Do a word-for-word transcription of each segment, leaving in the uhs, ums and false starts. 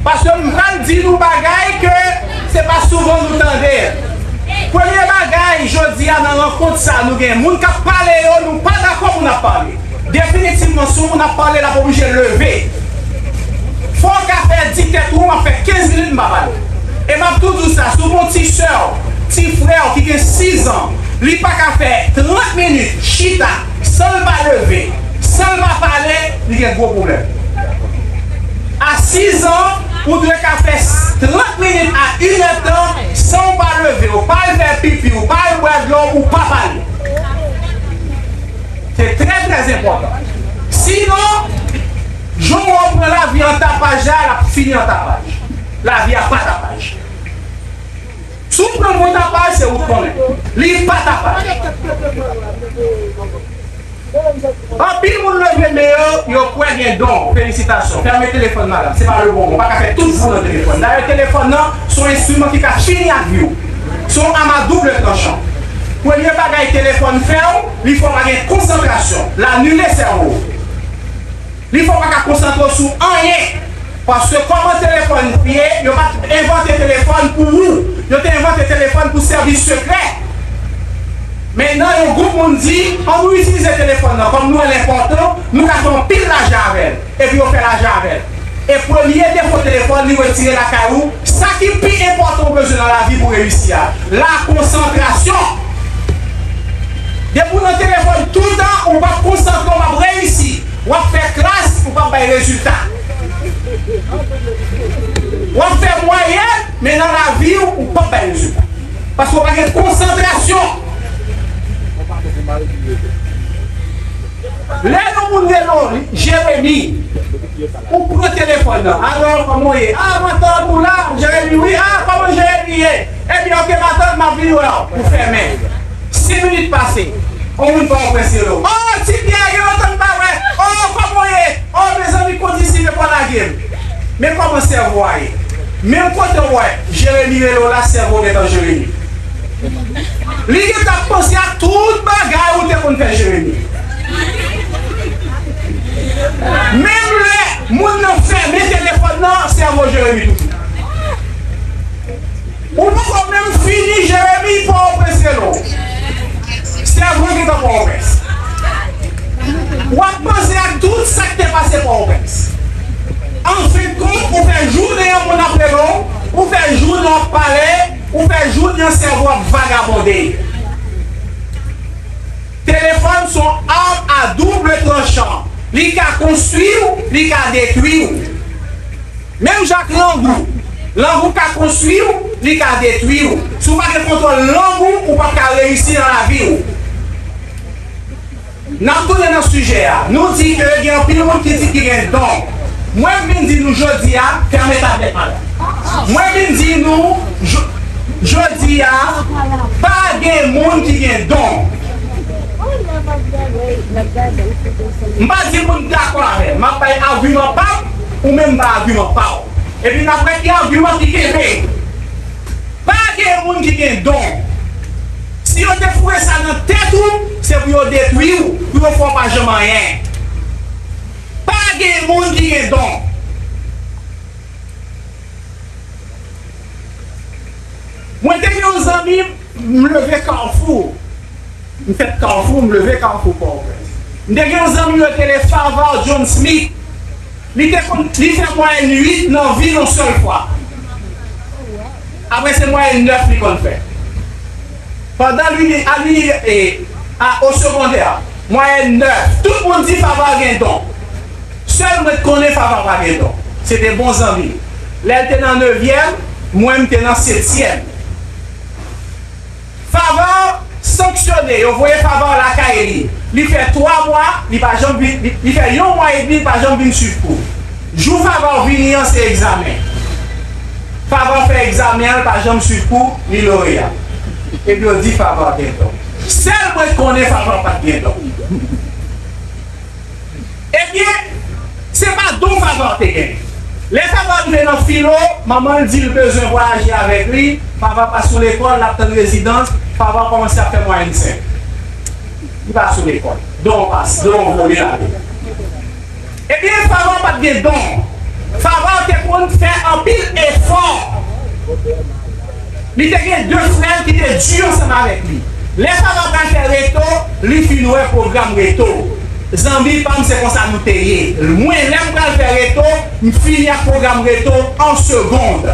Paske m pral di nou bagay ke se pa souvan nou tande. Premye bagay, jodi a nan rankont sa, nou gen moun k ap pale yo, nou pa dakò pou n ap pale. Definitivman, si yon moun ap pale, l ap oblije leve. Fò w ka fè di tèt ou, m ap fè kenz minit m pa pale. E m ap tou di w sa, si w gen yon ti sè w, ti frè w ki gen sizan, li pa ka fè trant minit chita san l pa leve, san l pa pale, li gen gwo pwoblèm. A sizan, ou dwe ka fè trant minit a inèdtan san w pa leve, ou pa al fè pipi, ou pa al bwè dlo, ou pa pale. Se trè, trè enpòtan. Sinon, jan w pran lavi an tapaj la, l ap fini an tapaj. Lavi a pa tapaj. Si w pran l pou tapaj, se ou k konnen. Li pa tapaj. Anpil moun leve men yo, yo kwè gen don. Felisitasyon. Fèmen telefòn, madanm. Se pa le bonbon. Ou pa ka fè tout jou nan telefòn. Dayè, telefòn nan, se yon enstriman ki ka fini ak vi w. Se yon am a double tranchan. Premye bagay telefòn fè w, li fè w pa gen konsantrasyon. L anile sèvo w. Li fè w pa ka konsantre w sou anyen. Paske kòman telefòn ye, yo pa t envante telefòn pou ou. Yo te envante telefòn pou sèvis sekrè. Mentnan, yon gwoup moun di, ann nou itilize telefòn nan, kòm nou wè l enpòtan, nou ka fè anpil lajan avè l. Epi yo fè lajan avè l. E premye defo telefòn, li retire lakay ou sa ki pi enpòtan ou bezwen nan lavi pou reyisi a, la konsantrasyon. Depi w nan telefòn toutan, ou p ap konsantre, w p ap reyisi. W ap fè klas, ou p ap bay rezilta. W ap fè mwayèn, men nan lavi w, ou p ap bay rezilta. Paske w pa gen konsantrasyon. Lè yon moun rele w, Jeremi, ou pran telefòn nan. Alò, kòman w ye? A, matant, ou la? Jeremi, wi. A, kòman Jeremi ye? Ebyen, oke, matant, m ap vin wè w. Ou fèmen. Senk minit pase. Yon moun Pòtoprens rele w. O, Ti Pyè, gen lontan m pa wè. O, kòman w ye? O, mezanmi, kondisine pa lage m. Men kòman sèvo a ye. Menm kote w wè Jeremi rele w la, sèvo w gentan Jeremi. Li gentan ap panse ak tout bagay ou te konn fè Jeremi. Menm lè moun nan fèmen telefòn nan, sèvo Jeremi toujou. Ou poko menm fini Jeremi, Pòtoprens rele w. Sèvo w gentan Pòtoprens. W ap panse ak tout sa k te pase Pòtoprens. Anfendkont, ou fè jounen yon moun ap rele w, ou fè jounen w ap pale, ou fè jounen yon sèvo ap vagabonde. Telefòn se yon arm a double tranchan. Li ka konstwi w, li ka detwi w. Menm jan ak lang ou. Lang ou ka konstwi w, li ka detwi w. Si w pa gen kontwòl lang ou, ou p ap ka reyisi nan lavi w. N ap tounen nan sijè a. Nou di ke gen anpil moun ki di ki gen don. Mwen vin di nou jodi a, fèmen tablèt, madanm. Mwen vin di nou, jo-, jodi a, pa gen moun ki gen don. M pa di pou n dakò avè m. M ap bay agiman pa m, ou menm bay agiman pa w. Epi n ap wè ki agiman ki kenbe. Pa gen moun ki gen don. Si yo te foure sa nan tèt ou, se pou yo detwi w, pou yo fè w pa janm anyen. Pa gen moun ki gen don. Mwen te gen yon zanmi m, m leve Kafou. M fèt Kafou, m leve Kafou Pòtoprens. M te gen yon zanmi m yo te rele Favard John Smith. Li te konn, li fè mwayèn uit nan vil yon sèl fwa. Apre se mwayèn nèf li konn fè. Pandan li, a li, e, a, o segondè, mwayèn nèf. Tout moun di Favard gen don. Sèl mwen t konnen Favard pa gen don. Se te bon zanmi. Lè l te nan nevyèm, mwen m te nan setyèm. Favard sanksyone, yo voye Favard lakay li. Li fè twa mwa, li pa janm vin, li, li fè yon mwa edmi, li pa janm vin swiv kou. Jou Favard vini an, se egzamen. Favard fè egzamen an, li pa janm swiv kou, li loreya. Epi yo di Favard gen don. Sèl mwen t konnen Favard pa t gen don. Ebyen, se pa don Favard te gen. Lè Favard rive nan filo, manman l di l bezwen vwayaje avèk li. Favard pa sou lekòl, l ap tann rezidans. Favard kòmanse ap fè mwayèn senk. Li pa sou lekòl. Don an pase, don an vole lage. Ebyen, Favard pa t gen don. Favard te konn fè an pil efò. Li te gen de frè l ki te di ansanm avèk li. Lè papa pral fè reto, li fin wè pwogram reto. Zanmi pa m, se konsa nou te ye. Mwen, lè m pral fè reto, m fini ak pwogram reto an segond.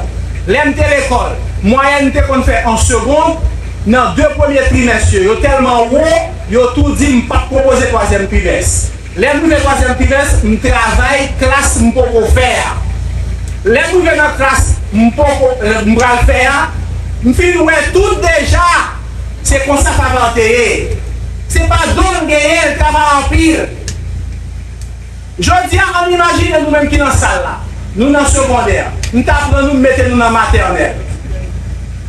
Lè m te lekòl, mwayèn m te konn fè an segond, nan de premye trimès yo, yo tèlman wo, yo tou di m pa t pwopoze twazyèm trimès. Lè m rive twazyèm trimès, m travay klas m poko fè a. Lè m rive nan klas m poko, m pral fè a, m fin wè tout deja. Se konsa papa te ye. Se pa don l genyen, l travay anpil. Jodi a, ann imajine nou menm ki nan sal la. Nou nan segondè. M ta pran nou, m mete nou nan matènèl.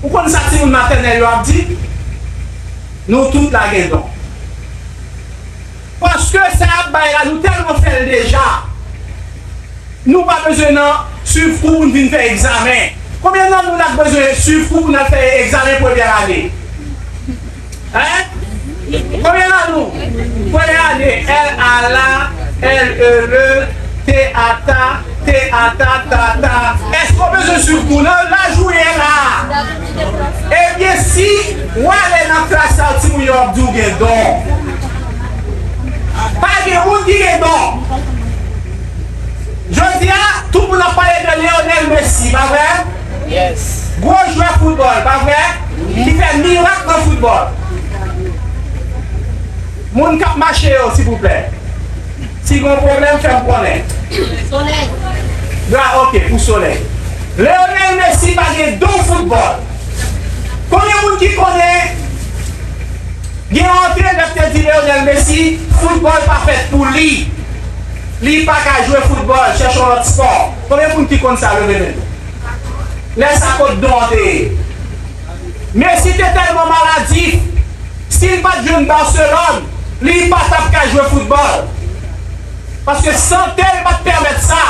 Ou konn sa timoun matènèl yo ap di? Nou tout la gen don. Paske sa y ap bay la, nou tèlman fè l deja. Nou pa bezwen nan swiv kou pou n vin fè egzamen. Konbyen nan nou la k bezwen swiv kou pou n al fè egzamen premyè ane? Hein? Konbyen nan nou? Premyè ane, L a la, L e le, T a ta, T a ta, ta ta. Èske w bezwen swiv kou nan laj ou ye la? Ebyen, si w ale nan klas sa, timoun yo ap di w gen don. Pa gen moun ki gen don. Jodi a, tout moun ap pale de Lionel Messi, pa vre? Yes. Gwo jwè foutbòl, pa vre? Ki fè mirak nan foutbòl. Moun k ap mache yo, silvouplè. Si gen yon pwoblèm, fè m konnen. Solèy. Gra, ok, pou solèy. Lionel Messi pa gen don foutbòl. Konbyen moun ki konnen gen yon antrenè k te di Lionel Messi, foutbòl pa fèt pou li. Li pa ka jwe foutbòl, chèche yon lòt spò. Konbyen moun ki konn sa, leve men nou. Lè sa kot don an te ye? Messi te tèlman maladif, si l pa t jwenn Barcelone, li pa t ap ka jwe foutbòl. Paske sante l pa t pèmèt sa.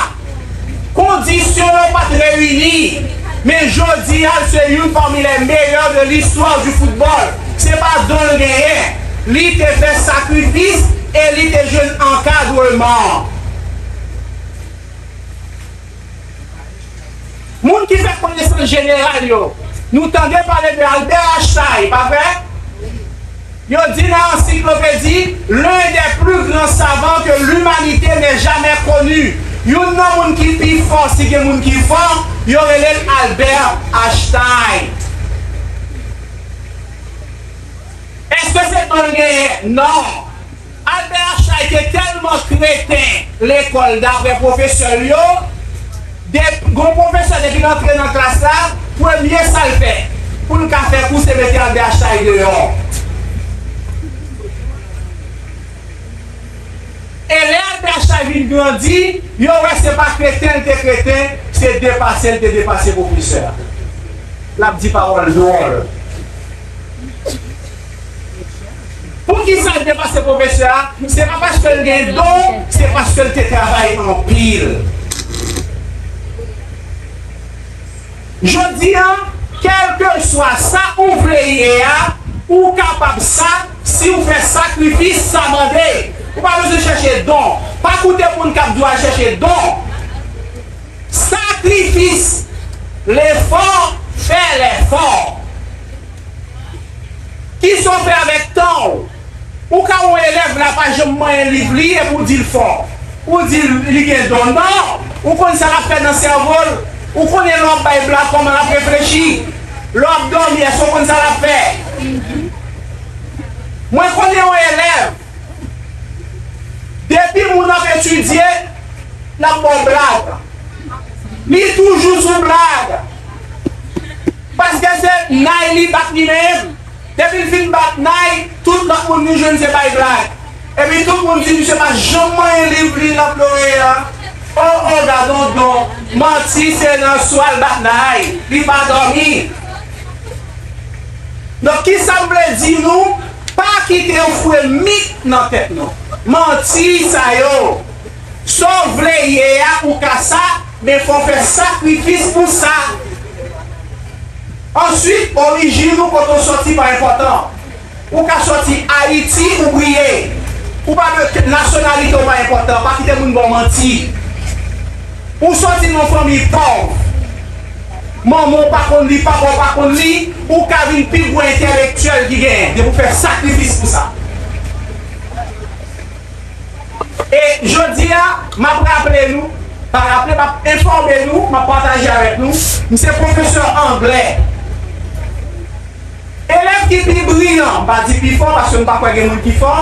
Kondisyon yo pa t reyini. Men jodi a, l se youn pami les meilleurs de l'histoire du football. Se pa don l genyen. Li te fè sakrifis e li te jwenn ankadreman. Moun ki fè konesans jeneral yo, nou tande pale de Albert Einstein, pa vre? Yo di nan ansiklopedi, l'un des plus grands savants que l'humanité n'ait jamais connu. Youn nan moun ki pi fò, si gen moun ki fò, yo rele l Albert Einstein. Èske se don l genyen? Non. Albert Einstein te tèlman kreten lekòl, daprè pwofesè l yo, de, gon pwofesè depi l antre nan klas la, premye sa l fè, pou l ka fè kou, se mete Albert Einstein deyò. E lè Albert Einstein vin grandi, yo wè se pa kreten l te kreten, se depase l te depase pwofesè a. L ap di pawòl dwòl. Poukisa l depase pwofesè a? Se pa paske l gen don, se paske l te travay anpil. Jodi a, kèlkeswa sa ou vle ye a, ou kapab sa si w fè sakrifis sa mande. Ou pa bezwen chèche don. Pa koute moun k ap di w al chèche don. Sakrifis, lefò, fè lefò. Kisa w fè avèk tan w? Ou ka wè yon elèv la pa janm manyen liv li epi w di l fò. Ou di l li gen don. Non! Ou konn sa l ap fè nan sèvo l. Ou konnen lè w ap bay blag kòman l ap reflechi. Lè w ap dòmi, èske w konn sa l ap fè? Mwen konnen yon elèv, depi moun ap etidye, l ap ba w blag. Li toujou sou blag. Paske se nay li bat li menm. Depi l fin bat nay, tout lòt moun li jwenn se bay blag. Epi tout moun di misye pa janm manyen liv li nan plore a. O, o, gad on don. Manti, se nan swa l bat nay. Li pa dòmi. Donk, kisa m vle di nou? Pa kite yo foure mit nan tèt nou. Manti sa yo. Sa w vle ye a, ou ka sa, men fò w fè sakrifis pou sa. Answit, orijin ou, kote w sòti pa enpòtan. Ou ka sòti Ayiti, ou briye. Ou pa bezwen, nasyonalite w pa enpòtan, pa kite moun ba w manti. Ou sòti nan yon fanmi pòv. Manman w pa konn li, papa w pa konn li, ou ka vin pi gwo entèlektyèl ki genyen, depi w fè sakrifis pou sa. E jodi a, m ap raple nou, pa raple, m ap enfòme nou, m ap pataje avèk nou, m se pwofesè anglè. Elèv ki pi briyan, m pa di pi fò, paske m pa kwè gen moun ki fò,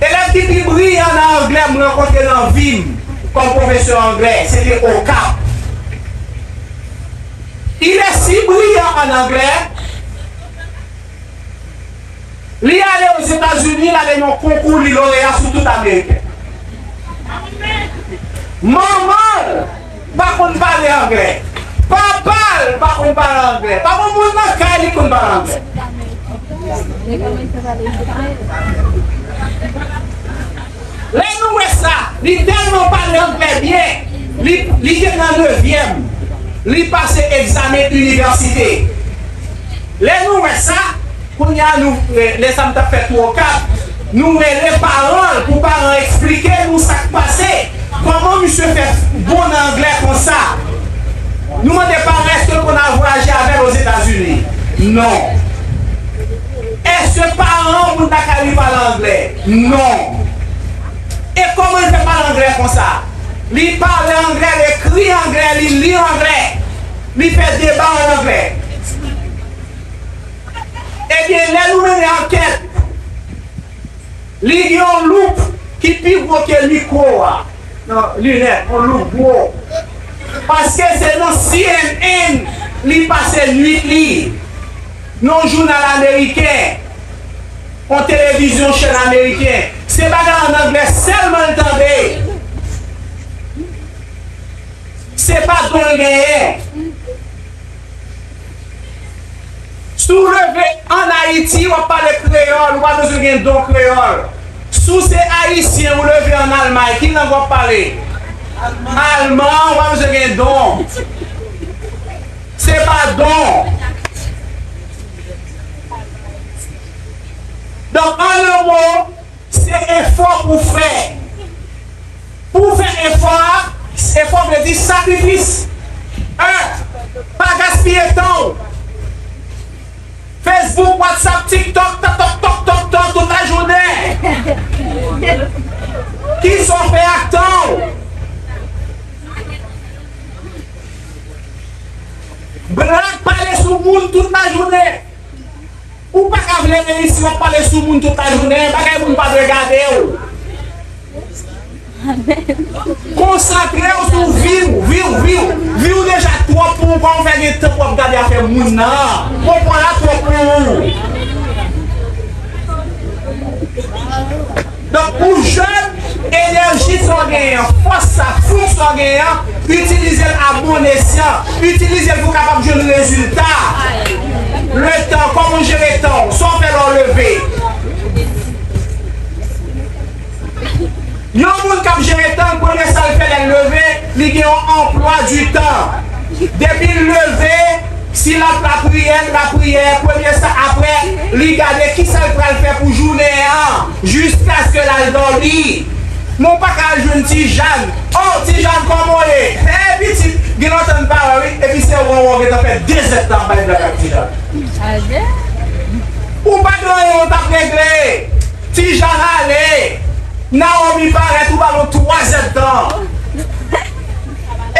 elèv ki pi briyan nan anglè m rankontre nan vi m kòm pwofesè anglè, se te Okap. Il est si brillant en anglais, li ale Ozetazini, l ale nan konkou, li loreya sou tout Ameriken. Manman l pa konn pale anglè. Papa l pa konn pale anglè. Pa gen moun nan kay li konn pale anglè. Lè nou wè sa, li tèlman pale anglè byen, li, li te nan nevyèm, li pase egzamen inivèsite. Lè nou wè sa, kounye a nou, eh, lè sa m t ap fè tou Okap, nou rele paran l pou paran eksplike nou sa k pase, kòman misye fè bon nan anglè konsa. Nou mande paran èske l konn al vwayaje avè l Ozetazini. Non. Èske paran moun lakay li pale anglè? Non. E kòman l fè pale anglè konsa? Li pale anglè, li ekri anglè, li li anglè, li fè deba an anglè. Ebyen, lè nou mennen ankèt, li gen yon loup ki pi gwo ke mikwo a. Nan linèt, yon loup gwo. Paske se nan C N N li pase nuit li. Nan yon jounal ameriken, yon televizyon chèn ameriken. Se bagay an anglè sèlman l tande. Se pa don l genyen. Si w leve ann Ayiti, w ap pale kreyòl, ou pa bezwen gen don kreyòl. Si w se ayisyen, ou leve ann Almay, ki lang w ap pale? Alman, ou pa bezwen gen don. Se pa don. Donk, an yon mo, se efò pou fè. Pou w fè efò a, efò vle di sakrifis. Hein? Pa gaspiye tan w. Facebook, WhatsApp, TikTok, tok, tok, tok, tok, tok, tout lajounen. Kisa w fè ak tan w? Blag, pale sou moun tout lajounen. Ou pa ka vle reyisi, w ap pale sou moun tout lajounen, bagay moun pa dwe gade w. Konsantre w sou vi w, vi w, vi w. Vi w deja twòp pou ou, kòman w fè gen tan pou w ap gade afè moun nan? Konprann la twòp pou ou. Donk, ou jèn, enèji sa w genyen an, fòs sa, fouk sa w genyen an, itilize l a bon esyan, itilize l pou w kapab jwenn rezilta. Letan, kòman w jere tan w, sa w fè lè w leve. Yon moun k ap jere tan l, premye sa l fè lè l leve, li gen yon anplwa di tan. Depi l leve, si l ap lapriyè, l lapriyè, premye sa, apre, li gade kisa l pral fè pou jounen an, jiskaske l al dòmi. Men w pa ka al jwenn Ti Jàn. O, Ti Jàn, kòman w ye? Hey, pitit, gen lontan n pa wè, wi. Epi se wè w gentan fè de zèdtan ap bay blag ak Ti Jàn. Ou pa gen anyen w t ap regle. Ti Jàn ale. Nawomi parèt, ou ba l yon twa zèdtan.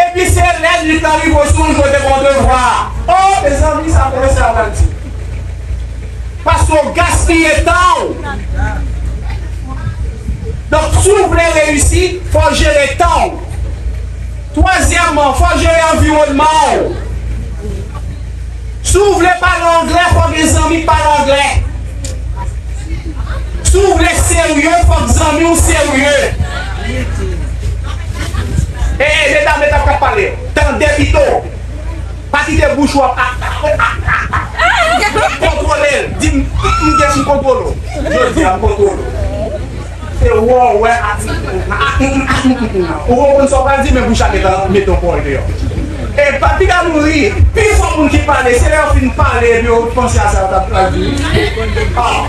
Epi se lè nwit lan rive w sou yon jou te ba w devwa. O, mezanmi, sa pwofesè a pral di. Paske w gaspiye tan w. Donk, si w vle reyisi, fò w jere tan w. Twazyèmman, fò w jere anviwònman w. Si w vle pale anglè, fò w gen zanmi k pale anglè. Si w vle serye, fòk zanmi w serye. E, e, medam, medam k ap pale, tande pito. Pa kite bouch ou ap, ap, ap, ap, ap kontwole l. Di m, m, m gen m kontwole w. Jodi a, m kontwole w. Se wè w wè a. Ou konprann sa w pral di, men bouch la gentan mete yon pawòl deyò. E pa piga nou ri, pi fò moun ki pale, se lè yo fin pale, epi yo panse a sa yo t ap pral di. Ah.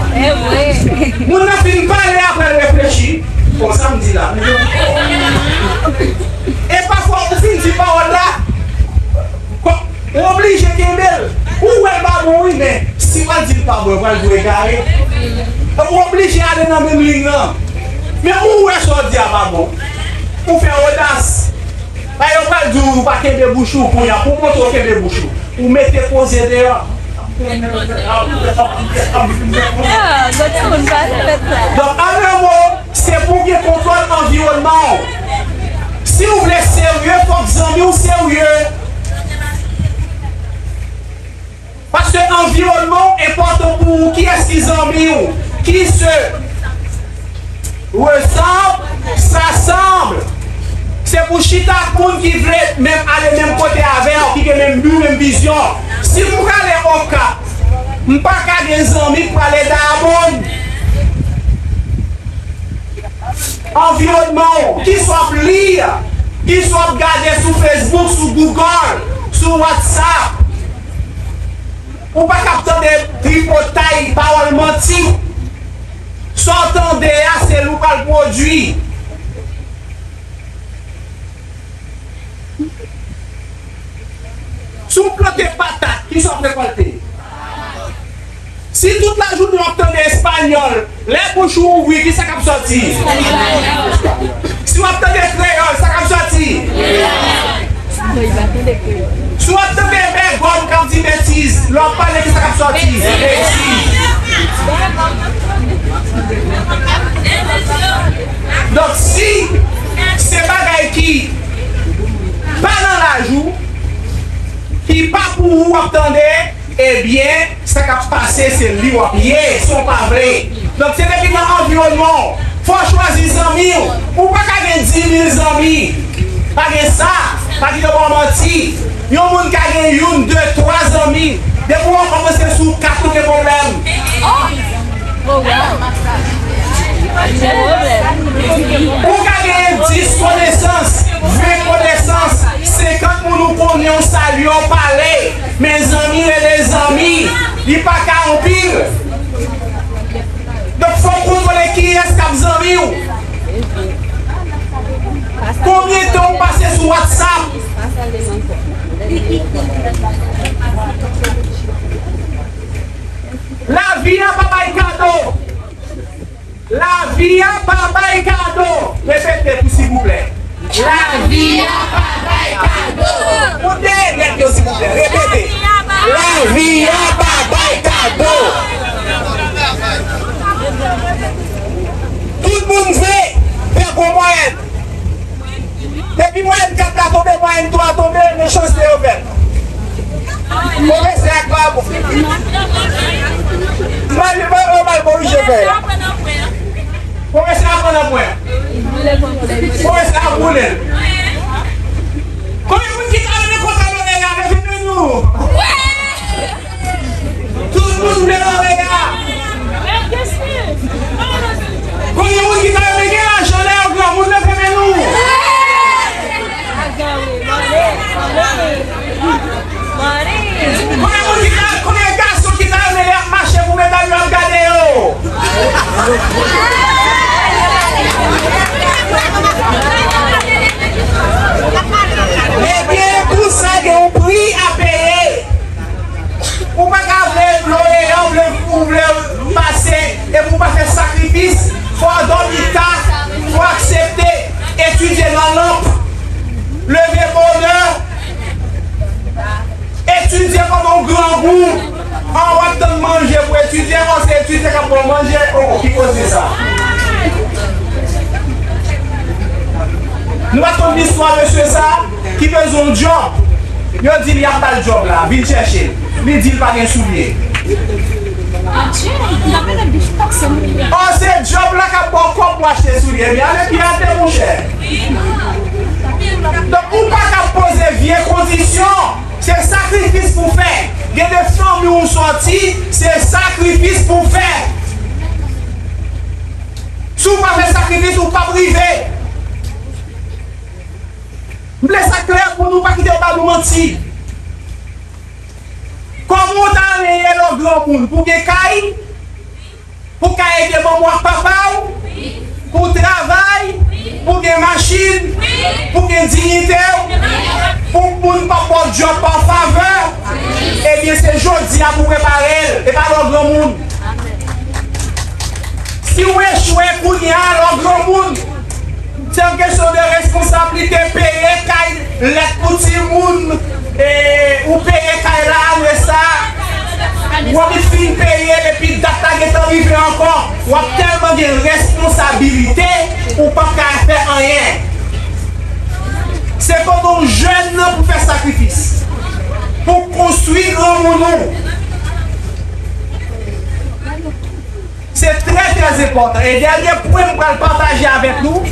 Moun nan fin pale, apre l reflechi. Bon, sa m di la. E pafwa, ou fin di pawòl la, ou oblije Si w pral di l pa bon, yo pral di w egare. Ou oblije ale nan menm liy lan. Men ou wè sa w di a pa bon. Ou fè odas. Paske yo pral di w pa kenbe bouch ou kounye a. Pou montre w kenbe bouch ou, ou mete koze deyò. Ah, gade moun pa fèt la. Donk, an en mo, se pou w gen kontwòl anviwònman w. Si w vle serye, fòk zanmi w serye. Paske anviwònman w enpòtan pou ou. Kiyès ki zanmi w? Qui se ressemble, s'assemble. Se pou chita ak moun ki vle menm ale menm kote avè w, ki gen menm bi, menm vizyon. Si m prale Okap, m pa ka gen zanmi k prale Dayabonn. Anviwònman w, kisa w ap li, kisa w ap gade sou Facebook, sou Google, sou WhatsApp. Ou pa ka ap tande tripotay, pawòl manti. Sa w tande a, se li w pral pwodui. Si w plante patat, kisa w ap rekòlte? Si tout lajounen w ap tande espanyòl, lè bouch ou ouvri, kisa k ap sòti? Si w ap tande kreyòl, sa k ap sòti? Si w ap tande bègòm k ap di betiz, lè w ap pale, kisa k ap sòti? Betiz. Donk, si se bagay ki pa nan laj ou, ki pa pou ou w ap tande, ebyen, sa k ap pase, se li w ap ye, si w pa vle. Donk, se depi nan anviwònman w, fò w chwazi zanmi w. Ou pa ka gen dimil zanmi. Pa gen sa. Pa kite w ba w manti. Yon moun ka gen youn, de, twa zanmi. Depi w kòmanse sou kat, ou gen pwoblèm. Ou ka genyen dis konesans, ven konesans, senkant moun ou konnen, ou salye, ou pale. Men zanmi rele zanmi, li pa ka anpil. Donk, fò w kontwole kiyès k ap zanmi w. Konbyen tan ou pase sou WhatsApp? Lavi a pa bay kado. Lavi a pa bay kado. Repete pou silvouplè. Lavi a pa bay kado. Moute nèt yo silvouplè. Repete. Lavi a pa bay kado. Tout moun vle fè gwo mwayèn. Depi mwayèn kat la tonbe, mwayèn twa tonbe, mechanste yo fèt. Pwofesè a k pa bon. Mal, mal, mal korije fè la. Pwofesè a pran nan pwen. Pwofesè a boule l. Konbyen moun ki ta renmen konsa lòrèy a, leve men nou. Tout moun vle lòrèy a. Konbyen moun ki ta renmen gen lajan lè yo granmoun, leve men nou. Konbyen moun ki ta, konbyen gason ki ta renmen lè y ap mache pou medam yo ap gade yo? Ebyen, pou sa gen yon pri a peye. Ou pa ka vle lòrèy a, ou vle, ou vle pase, epi ou pa fè sakrifis, fò w dòmi ta, fò w aksepte etidye nan lanp, leve bonè, etidye pandan w grangou, an w ap tann manje pou etidye, an se etidye k ap ba w manje, oh, ki koze sa? Nou pa t konn listwa mesye sa ki bezwen yon djòb. Yo di l y ap ba l djòb la, vin chèche l. Li di l pa gen soulye. Oh, se djòb la k ap ba w kòb pou achte soulye. Ebyen, ale pi ate, monchè. Donk, ou pa ka poze vye kondisyon. Se sakrifis pou fè. Gen de fanmi ou sòti, se sakrifis pou fè. Si w pa fè sakrifis, ou p ap rive. M vle sa klè pou nou, pa kite yo ba nou manti. Kòman w ta renmen ye lè w granmoun? Pou w gen kay? Pou w ka ede manman w ak papa w? Pou w travay? Pou w gen machin? Pou w gen diyite w? Pou moun pa ba w djòb pa favè? E Ebyen, se jodi a pou w prepare l, e pa lè w granmoun. Si w echwe kounye a, lè w granmoun, se yon kesyon de responsablite, peye kay, lèt pou timoun, e, ou peye kay la, apre sa, w ap fin peye, epi dat la gentan rive ankò, w ap tèlman gen responsabilite, ou p ap ka fè anyen. Se kote w jèn nan pou fè sakrifis, pou konstwi granmoun ou. Se trè, trè enpòtan. E dènye pwen m pral pataje avèk nou,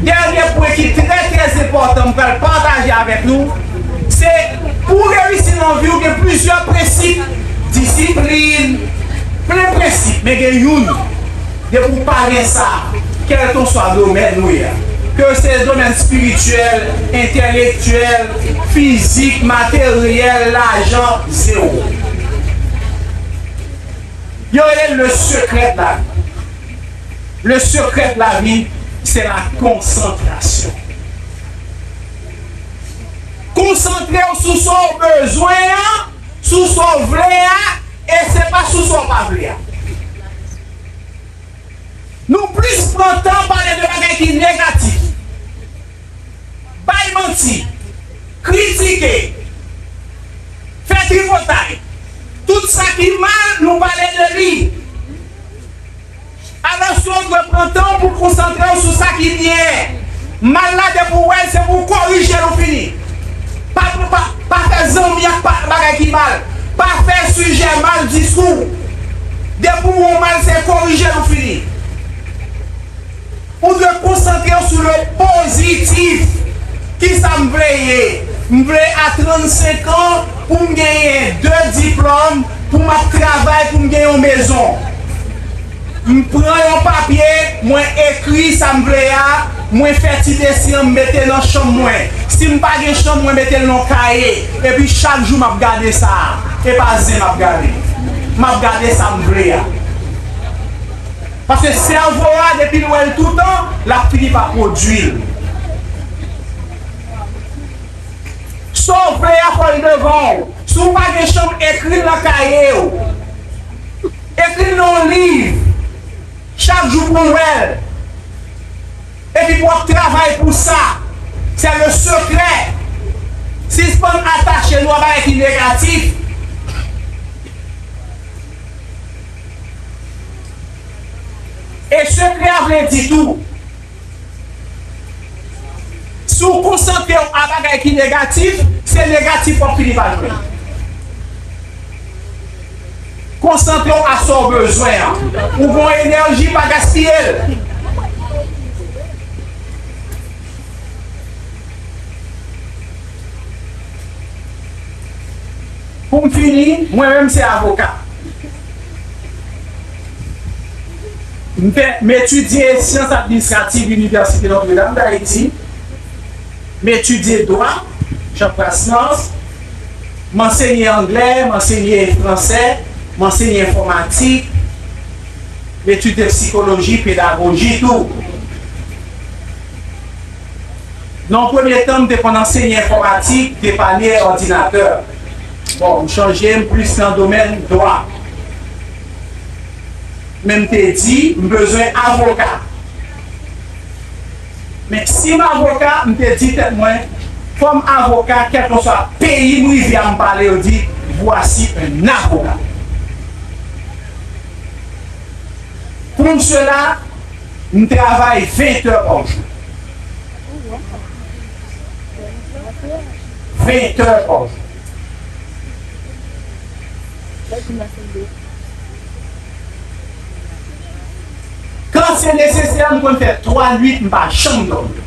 dènye pwen ki trè, trè enpòtan m pral pataje avèk nou, se pou w reyisi nan vi w, gen plizyè prensip, disiplin, plen prensip, men gen youn. Depi w pa gen sa, kèlkanswa domèn ou ye a, ke se domèn espirityèl, entèlektyèl, fizik, materyèl, lajan, zewo. Yo rele le secret de la vie. Le secret de la vie, c'est la concentration. Konsantre w sou sa w bezwen an, sou sa w vle a, e se pa sou sa w pa vle a. Nou plis pran tan pale de bagay ki negatif, bay manti, kritike, fè tripotay. Tout sa ki mal, nou pale de li. Alòske w dwe pran tan w pou konsantre w sou sa ki byen. Mal la, depi w wè l, se pou w korije l ou fini. Pa, pa, pa fè zanmi ak pa, bagay ki mal. Pa fè sijè mal diskou. Depi w wè w mal, se korije l ou fini. Ou dwe konsantre w sou le pozitif. Kisa m vle ye? M vle a trannsenk an pou m genyen de diplòm, pou m ap travay, pou m gen yon mezon. M pran yon papye, mwen ekri sa m vle a, mwen fè ti desen an, m mete nan chanm mwen. Si m pa gen chanm, mwen mete l nan kaye. Epi chak jou m ap gade sa a. E pa zen m ap gade. M ap gade sa m vle a. Paske sèvo a, depi l wè l toutan, l ap fini pa pwodui l. Sa w vle a, fò l devan w. Si w pa gen chanm, ekri l nan kaye w. Ekri l nan yon liv. Chak jou pou w wè l. Epi pou w ap travay pou sa. C'est le secret. Sispann atache nou a bagay ki negatif. E sekrè a vle di tou, si w konsantre w a bagay ki negatif, se negatif w ap fini pa jwenn. Konsantre w a sa w bezwen an. Ou gen yon enèji, pa gaspiye l. Pou m fini, mwen menm se avoka. M fè, m etidye syans administrativ Inivèsite Notre Dame d'Haïti. M etidye dwa, Jean Praslans. M ansenye anglè, m ansenye fransè, m ansenye enfòmatik. M etidye sikoloji, pedagoji tou. Nan yon premye tan, m te konn ansenye enfòmatik, depane òdinatè. Bon, m chanje, m plis nan domèn dwa. Men m te di, m bezwen avoka. Men si m avoka, m te di tèt mwen, fò m avoka, kèlkeswa peyi m rive a, m pale, yo di, voici un avocat. Pour cela, m travay ven tè pa jou. Ven tè pa jou. Kan se nesesè, m konn fè twa nuit, m pa janm dòmi.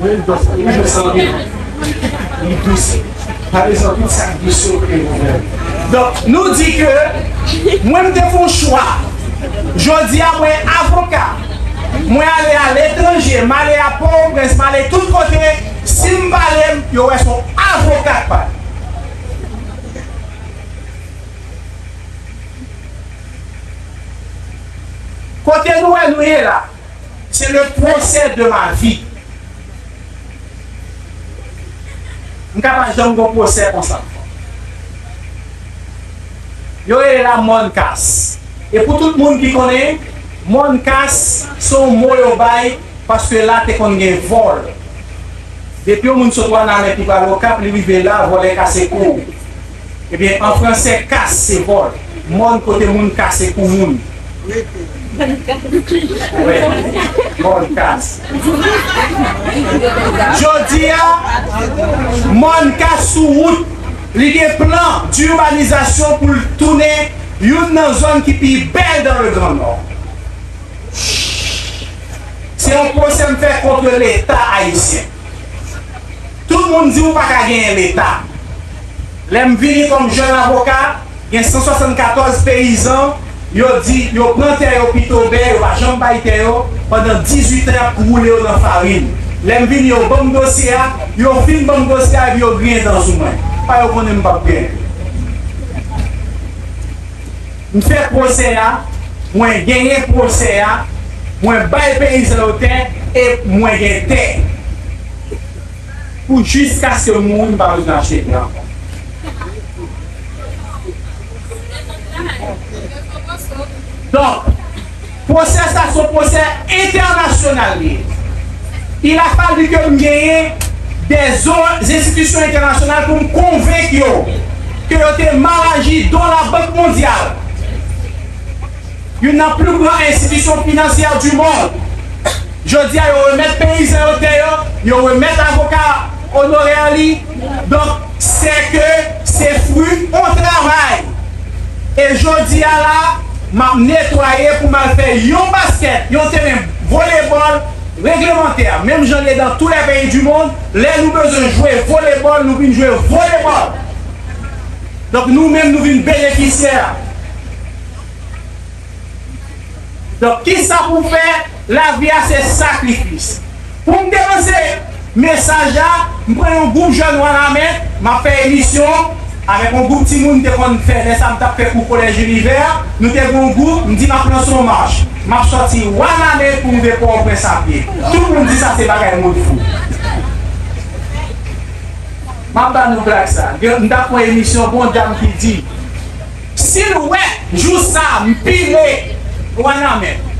Wi, l dous, li dous anpil. Li dous. Pa bezwen tout sa k dous yo pou te pwoblèm. Donk, nou di ke mwen, m te fè yon chwa. Jodi a, mwen avoka. Mwen ale aletranje, m ale a Pòtoprens, m ale tout kote. Si m pale, yo wè se yon avoka k pale. Kote nou wè nou ye la, se le procès de ma vie. M ka pa janm gon pwosè konsa ankò. Yo rele la Mòn Kas. E pou tout moun ki konnen, Mòn Kas se yon mo yo bay paske la te konn gen vòl. Depi yon moun sot Wanament li pral Okap, li rive la, vòlè kase kou. Ebyen, an fransè, kas se vòl. Mòn kote moun kase kou moun. Wi, Mòn Kas. Jodi a, Mòn Kas sou wout. Li gen plan d'urbanisation pou l tounen youn nan zòn ki pi bèl dans le Grand Nord. Se yon pwosè m fè kont Leta ayisyen. Tout moun di ou pa ka genyen Leta. Lè m vini kòm jèn avoka, gen san swasannkatòz peyizan, yo di yo pran tè yo Pitobè, yo pa janm bay tè yo, pandan dizuit an y ap woule yo nan farin. Lè m vini, yo ban m dosye a, yo fin ban m dosye a, epi yo griyen dan sou mwen. Pa yo konnen m p ap griyen. M fè pwosè a, mwen genyen pwosè a, mwen bay peyizan yo tè, e mwen gen tè pou jiskaske m mouri, m pa bezwen achte tè ankò. Donk, pwosè sa se yon pwosè entènasyonal li ye. Il a fallu ke m genyen de zo-, enstitisyon entènasyonal pou m konvenk yo ke yo te mal aji, dont la Bank Mondyal, youn nan pli gran enstitisyon finansyè du monde. Jodi a, yo remèt peyizan yo tè yo, yo remèt avoka onorè li. Donk, se ke se fwi on travay. E jodi a la, m ap netwaye pou m al fè yon baskèt, yon teren volebòl reglemantè, menm jan l ye dans tous les pays du monde. Lè nou bezwen jwe volebòl, nou vin jwe volebòl. Donk, nou menm, nou vin benefisyè. Donk, kisa pou fè? Lavi a se sakrifis. Pou m te lanse mesaj la, m pran yon gwoup jèn Wanament, m ap fè emisyon avèk yon gwoup timoun m te konn fè, lè sa m t ap fè kou kolèj Univers, nou te gen yon gwoup, m di m ap lanse yon mach. M ap sòti Wanament pou m rive Pòtoprens a pye. Tout moun di sa se bagay moun fou. M ap ba nou blag sa. Gen, m t ap fè yon emisyon, gen yon dam ki di, si l wè jou sa a, m pile Wanament,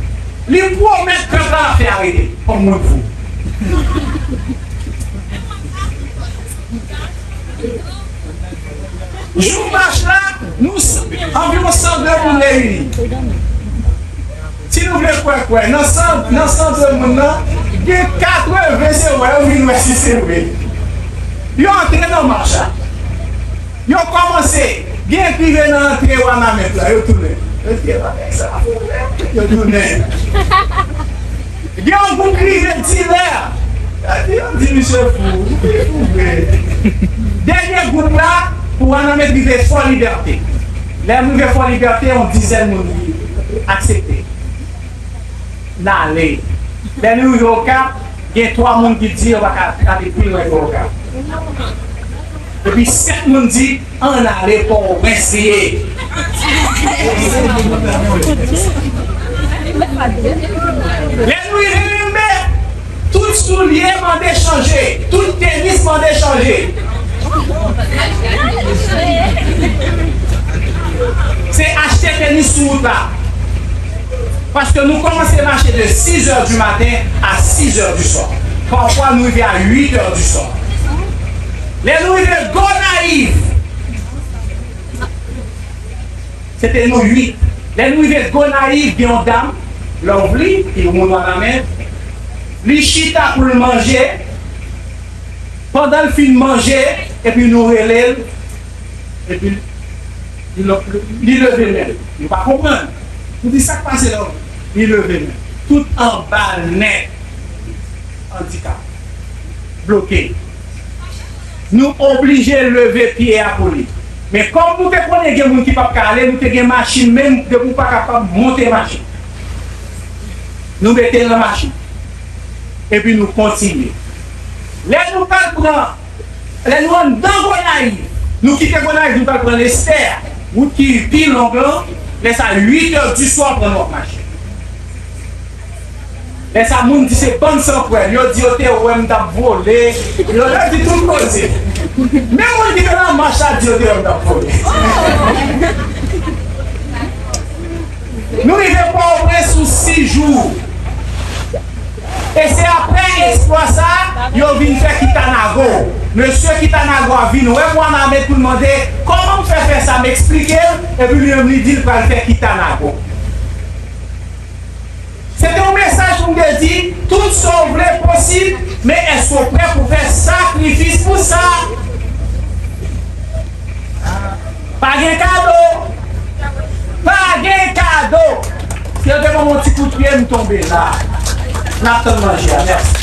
li pwomèt pèp la ap fè arete. Kòm moun fou. Jou mach la, nou s-, anviwon san de moun reyini. Si nou vle kwè, kwè. Nan san, nan san de moun nan, gen katreven se wè, yo vin wè si se vre. Yo antre nan mach la. Yo kòmanse, gen ki rive nan antre Wanament la, yo tounen. Yo di, "E bagay sa a fou vre." Yo tounen. Gen yon gwoup ki rive di lè. Yo di, yo di, "Misye fou, li fou vre." Dènye gwoup la, pou Wanament rive Fò Libète. Lè nou rive Fò Libète, yon dizèn moun aksepte. N ale. Lè nou rive Okap, gen twa moun ki di yo pa ka ale pi lwen ke Okap. Epi sèt moun di, ann ale Pòtoprens li ye. Lè nou rive Limbe, tout soulye mande chanje, tout tenis mande chanje. Se achte tenis sou wout la. Paske nou kòmanse mache de six heures du matin à six heures du soir. Pafwa, nou rive a uit heures du soir. Lè nou rive Gonayiv, se te nou uit. Lè nou rive Gonayiv, gen yon dam, Lovely, ki moun Wanament, li chita pou l manje. Pandan l fin manje, epi nou rele l, epi li, li leve men l. Nou pa konprann. Nou di, "Sa k pase la?" Li leve men l. Tout anba l nèt. Andikape. Bloke. Nou oblije leve pye a pou li. Men kòm nou te konnen gen moun ki p ap ka ale, nou te gen machin, menm depi w pa kapab monte machin. Nou mete l nan machin. Epi nou kontinye. Lè nou pral pran, lè nou anndan Gonayiv, nou kite Gonayiv, nou pral pran Lestè, wout ki pi long lan, lè sa uit è di swa pran nou ap mache. Lè sa moun di se bann sanpwèl, yo di yo te wè m t ap vole, yo, yo di tout koze. Menm moun ki te nan mach la di yo te wè m t ap vole. Nou rive Pòtoprens sou sis jou. E se apre eksplwa sa, yo vin fè Kitanago. Mesye Kitanago a vin wè Boisnard pou l mande kòman m fè fè sa, m eksplike l, epi li menm li di l pral fè Kitanago. Se te yon mesaj pou m te di, tout sa w vle posib, men èske w prè pou fè sakrifis pou sa? Pa gen kado. Pa gen kado. Si yo te ban m yon ti kout pye, m tonbe la. N ap tann manje a. Mèsi.